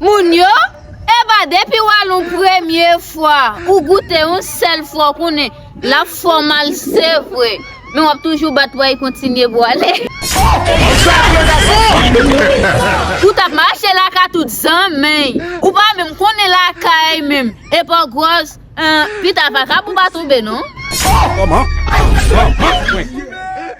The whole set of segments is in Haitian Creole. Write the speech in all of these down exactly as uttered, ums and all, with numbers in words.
Moun yo, e pa depi w al yon premye fwa, ou goute yon sèl fwa, w konnen l ap fè w mal, se vre. Men w ap toujou bat pou w kontinye pwale. Ou t ap mache lakay tout zanmi. Ou pa menm konnen lakay menm. E pa gwòs, an, pita vakabon pa tonbe non. Kòman?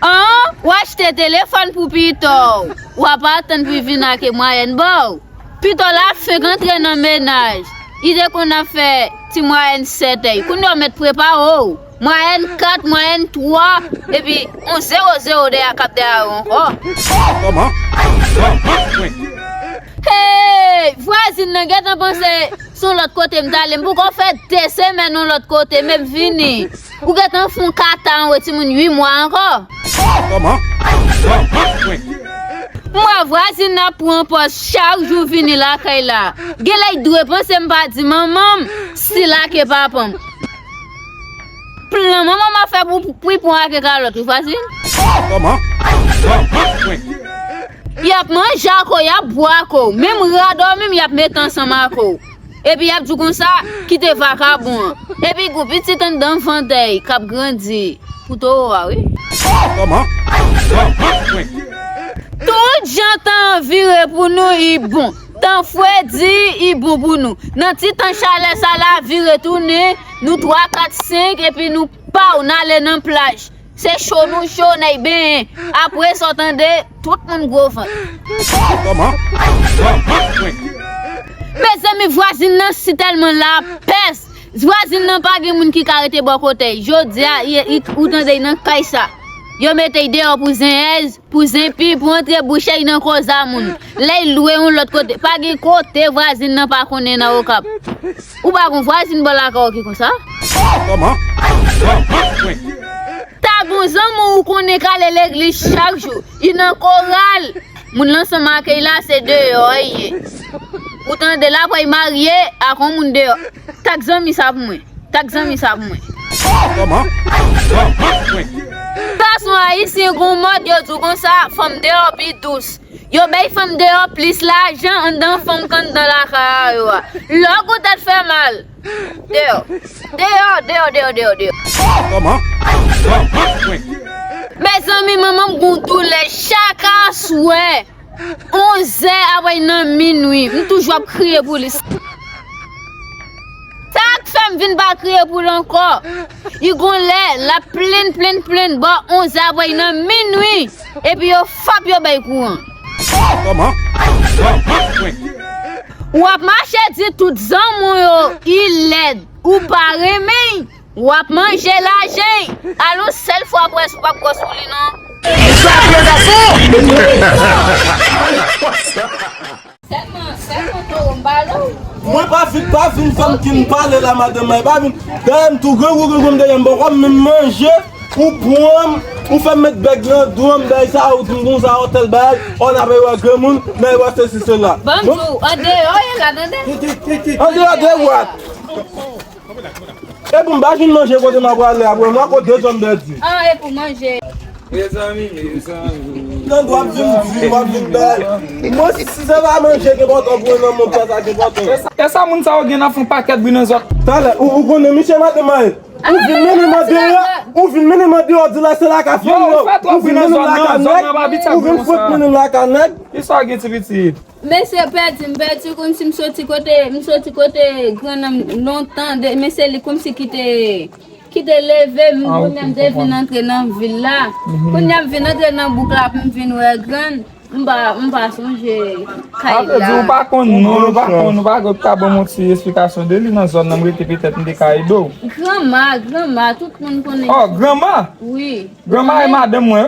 An, w achte telefòn pou pito w. W ap atann pou l vin ak mwayèn ba w. Pito la fenk antre nan mennaj. Li te konn ap fè ti mwayèn sèt èy. Kounye a w mèt prepare w. Mwayèn kat, mwayèn twa, epi yon zewo zewo dèyè k ap dèyè w ankò. Kòman? Hey! Vwazin nan gentan panse se yon lòt kote m t ale. M poko fè de semèn yon lòt kote, men m vini. Ou gentan fè yon kata anwo timoun uit mwa ankò. Kòman? M wè vwazin nan ap pran pòz chak jou vini lakay la. Genlè l dwe panse m pa di manman m si l ake papa m. Plan manman m ap fè pou, pou l pran ake kalòt wi vwazin. Kòman? Y ap manje ak ou, y ap bwè ak ou. Menm rad ou menm y ap mete ansanm ak ou. Epi y ap di w konsa, kite vakabon an. Epi gon pitit anndan vantèy k ap grandi pou towo a wi. Kòman? Tout jan tan an vire pou nou, li bon. Tan fredi, li bon pou nou. Nan ti tan chalè sa la, vire tounen, nou twa, kat, senk, epi nou paw, n ale nan plaj. Se cho nou cho, n al benyen. Apre sa w tande, tout moun gwo vant. Kòman? Mezanmi, vwazin nan si tèlman lapès. Vwazin nan pa gen moun ki ka rete bò kote l. Jodi a, y- y- ou tande l nan kay sa. Yo mete l deyò pou zenyèz, pou zenpi, pou antre bouch li nan koz a moun. Lè l lwe yon lòt kote, pa gen kote vwazin nan pa konnen nan Okap. Ou pa gon vwazin bò lakay ou ki konsa? Kòman? Ta gon zanmi w ou konnen k ale legliz chak jou. Li nan koral. Moun l ansanm ak li la, se deyò li ye. Ou tande l ap al marye ak yon moun deyò. Tak zanmi sa pou mwen. Tak zanmi sa pou mwen. Kòman? Gason ayisyen gon mòd yo di w konsa, fanm deyò pi dous. Yo bay fanm deyò plis lajan anndan fanm k anndan lakay a yo a. Lè w gon tèt fè mal, deyò. Deyò, deyò, deyò, deyò, deyò. Kòman? Mezanmi, manman m gon doulè chak aswè. Onzè apre nan minwi, m toujou ap kriye pou li. Sa k fè m vin pa kriye pou l ankò? Li gon lè l ap plenn, plenn, plenn bò onzè apre nan minwi. Epi yo fap yo bay kouran. Kòman? W ap mache di tout zanmi w yo, li lèd. Ou pa renmen l. W ap manje lajan l. Al yon sèl fwa près ou p ap gwòs pou li non. Sèlman, sèlman towo m balo. Mwen pa vin, pa vin fè m kin pale la, madanm mwen, pa vin. Dayè m tou grangou, grangou m dèyè m, poko m menm manje, ou pran m, ou fè m met bèg nan do m, bagay sa, ou di m konsa, ou tèl bagay, ou n ap wè granmoun, n ap wè sesi, sela. Ban m di w, andeyò ye la, tande? Andeyò de wat? Epi m pa jwenn manje kote m ap prale a, mwen, mwen kot de zòn pèdi. Ah, e pou manje. Mezanmi, mezanmi. Nan w ap vin di, w ap vin bay. Mwen, si se pa manje ki enpòtan pou mwen nan mond sa, sa ki enpòtan. E sa moun sa yo gen nan fon pakèt bri nan zòt. Talè, ou, ou konnen misye madanm mwen. Ou vin mennen m andeyò, ou vin mennen m andeyò, di la se lakay fanmi yo. Ou vin mennen m lakay nèg, ou vin fout mennen m lakay nèg. Kisa w gen ti pitit? Mesye pèdi m, pèdi kòmsi m soti kote, m soti kote grannanm lontan, de, men se li kòmsi ki te, ki te leve m, kounye a m te vin antre nan vil la. Kounye a m vin antre nan bouk la pou m vin wè grann, m pa, m pa sonje kay la. Sa vle di ou pa konn non, ou pa konn, ou pa ka ban m yon ti esplikasyon de li nan zòn nan, m rete petèt m te ka ede w. Granma, granma, tout moun konnen. Oh, granma? Wi. Granma e madanm mwen.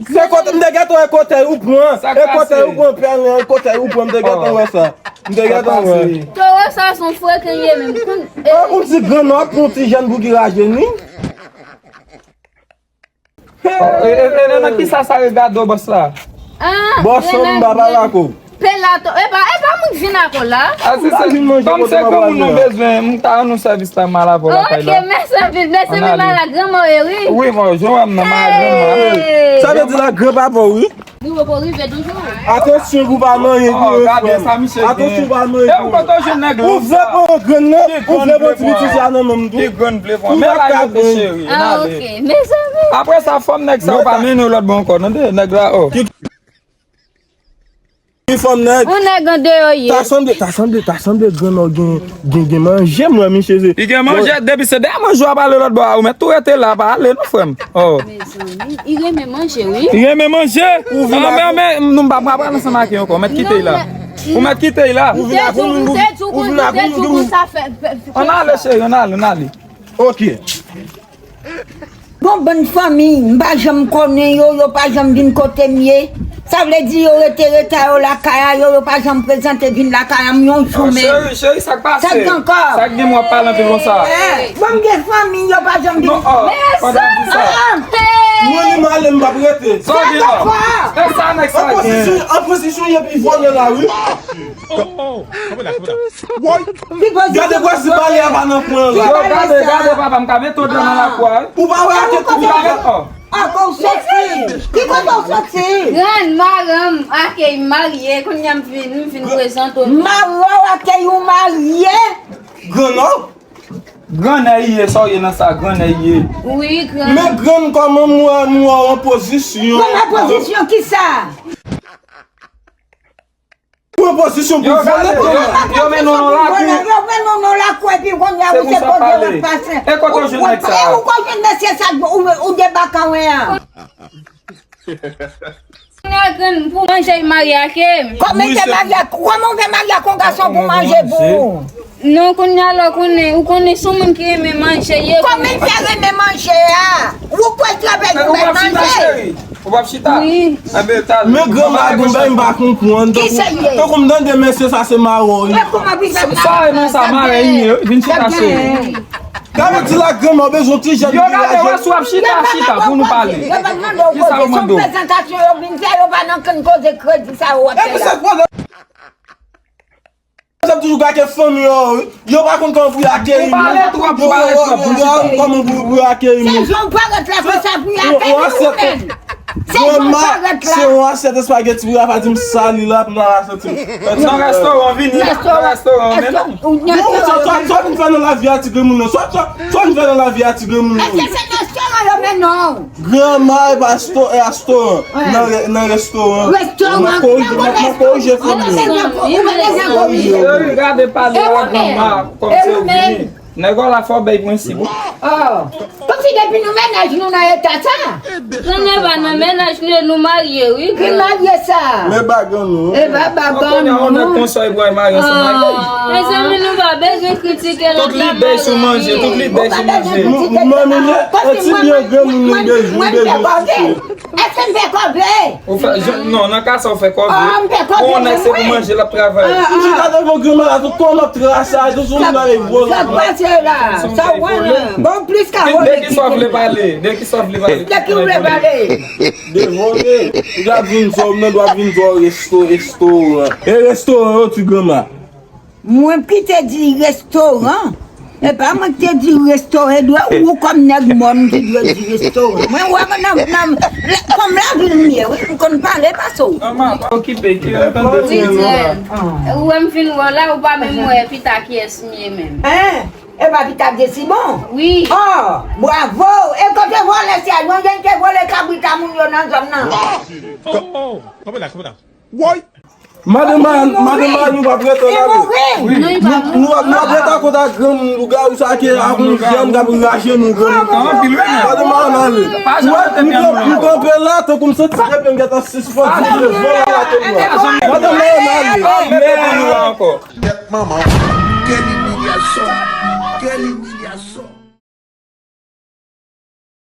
Se kote m te gentan wè kote ou pran. E kote ou pran pèlen, e kote ou pran, m te gentan wè sa. M te gentan wè. Towo sa se yon frekan ye menm. Ou konn si grann w ap pran yon ti jèn pou ki raje ni. E, e, e, nan kisa sa regade w, bòs la? Bòs la, m pa pale ak ou. Pelato, e pa, e pa Sa mwen vin ak ou la? Asiste, kòm se granmoun nou bezwen, m ta rann nou sèvis la, m al avè w lakay la. Ok, mèsi anpil, mèsi anpil, m al ak granmoun, wi. Wi, bon, jan w wè m nan, m al ak granmoun. Hey! Sa vle di l ak granpapa w, wi. Wi, w rive toujou. Atansyon pou pa manyen pou mwen, frè m. Atansyon pou pa manyen pou mwen. Ou vle pran grenn nan, ou vle pran ti piti sa nan men m tou. Ki grenn vle pran? Men la, gade cheri, n ale. Ah, ok, mezanmi. Apre sa, fò m nèg sa, ou pa mennen lòt bò ankò, tande, nèg la, oh. Ki fanm nèg? Yon nèg andeyò ye. Ta sanble, ta sanble, ta sanble grann nan gen, gen, gen manje, m wè misye se. Li gen manje, depi se dèyè manje w ap ale lòt bò a, ou mèt tou rete la, pa ale non, frè m. Oh. Mezanmi, li renmen manje, wi. Li renmen manje. Ou vin ak men, men, nou m pa pral ansanm ak li ankò. Ou mèt kite l la. Ou mèt kite l la. Ou vin ak ou, ou vin ak ou, ou vin ak ou. Ann ale, cheri, ann ale, ann ale. Ok. Gon bann fanmi, m pa janm konnen yo, yo pa janm vin kote m ye. Sa vle di yo rete reta yo lakay a yo, yo pa janm prezante vin lakay a m yon jou menm. Cheri, cheri, sa k pase? Sa k gen ankò? Sa k gen m w ap pale anpil konsa? Eh, bon, m gen fanmi, yo pa janm vin. Non, oh, pandan di sa. Mwen li m ale, m p ap rete. Sa w gen la? E sa nèg sa gen? An pozisyon, an pozisyon, epi vòlè la, wi. Oh, oh, kanpe la, kanpe la. Woy! Gade kwa si bale a pa nan pwen la. Yo, gade, gade, papa, m ka mete w nan lakou a, wi. Ou pa wè a tèt ou ka mete, oh. Ankò w soti. Ki kote w soti? Grann, madanm, ake m marye, kounye a m vin, m vin prezante w. Mari w ake w marye? Grann, oh. Grann e ye, sa w ye nan sa, grann e ye. Wi, grann. Men grann, kòman m wè nou an pozisyon? Kòman pozisyon ki sa? Pran pozisyon pou vòlè, yo, yo mennen w nan lakou. Yo mennen w nan lakou epi kounye a ou se kote w ap pase. E kote w jwenn nèg sa? E ou kote w jwenn mesye sa ou, ou debake anwen an? Kounye a grann pou manje marye ake m. Kòman se marye, kòman w fè marye ak yon gason pou manje pou ou? Non, kounye a la, ou konnen, ou konnen se yon moun ki renmen manje, ye. Kòman l fè renmen manje a? Ou kwè l travay pou bay manje? Ou p ap chita? Wi. Enben, talè. Men granma di m bagay m pa konprann. Ki sa l ye? Tankou m tande mesye sa se mawon, wi. Sa e nan sa, mawon li ye, wi. Vin chita, cheri. Gade di la granma bezwen ti jèn. Yo, gade, wè si w ap chita, chita pou nou pale. Ki sa yo mande w? Prezantasyon yo vin fè, yo pa nan konn koze kredi sa yo ap fè la. Sa toujou gate fanmi yo, wi. Yo pa konn kòman pou y akeyi moun. Ou pale twòp, ou pale twòp. Yo pa konn kòman pou, pou y akeyi moun. Se jan w parèt la konsa pou y akeyi ou menm. Se jan w parèt la. Se yon asyèt espageti pou y ap di m sali la pou m ta santi m. Nan restoran, vini nan restoran, men non. Bon, sa, sa, sa w vin fè nan lavi a ti granmoun nan? Sa, sa, sa w vin fè nan lavi a ti granmoun nan? Èske se restoran yo mennen w? Granma e pa resto-, e restoran. Nan re-, nan restoran. Restoran. M ap korije, m ap, m ap korije fanmi an. Ou pa bezwen korije. Cheri, gade pale a granma kòmsi ou vini. Nèg la fò bay prensip. Oh. Kòmsi depi nou mennaj nou nan eta sa. Nan e pa nan mennaj nou, nou marye, wi. Ki marye sa? Men bagan nou. E pa bagan nou. Kounye a, yon nèg konsa, li pral marye ansanm ak li. Mezanmi, nou pa bezwen kritike lòt la. Tout lide sou manje, tout lide sou manje. M-, m-, manmi, e ti byen granmoun nou bezwen, nou bezwen sise. Èske m fè kòve? Ou fè, non, nan ka sa ou fè kòve. Ah, m fè kòve. Pou yon nèg se pou manje l ap travay. Ou chita devan granma la, tout kò w ap trase, tout moun ap vole. Sa k pase la? Sa w konnen? Bon, plis ka vole. De ki sa w vle pale? De ki sa w vle pale? De ki w vle pale? De vole. Ou ap vin di w nan dwa vin di w resto, restoran. E restoran yo ti granma. Mwen ki te di restoran. E pa mwen ki te di restoran. E dwe ou kòm nèg mòn ki dwe di restoran. Mwen wè mwen nan, nan, kòm lavil m ye, wi, m konn pale pase w. Manman, pa okipe, ki yo tande ti moun la. Ou wè m fin wè w la, ou pa menm wè pita kiyès m ye menm. Hein? E pa pita de si bon? Wi. Oh, bravo! E kote vòlè sa? Mwen gen te vòlè kabrit a moun yo nan zòn nan. Oh, oh, oh. Kanpe la, kanpe la. Woy! Madanm Maryani, madanm Maryani, nou p ap rete la, non. Nou, nou, nou ap rete a kote ak granmoun lougawou sa ke ak yon vyann k ap rache nou granmoun. Madanm Maryani, ale. Ou wè, nou kan-, nou kanpe la, tankou m santi ke m gentan sispann di devan la, madanm Maryani, ale. Mete nou la ankò. Tèt manman. Quelle humiliation. Quelle humiliation.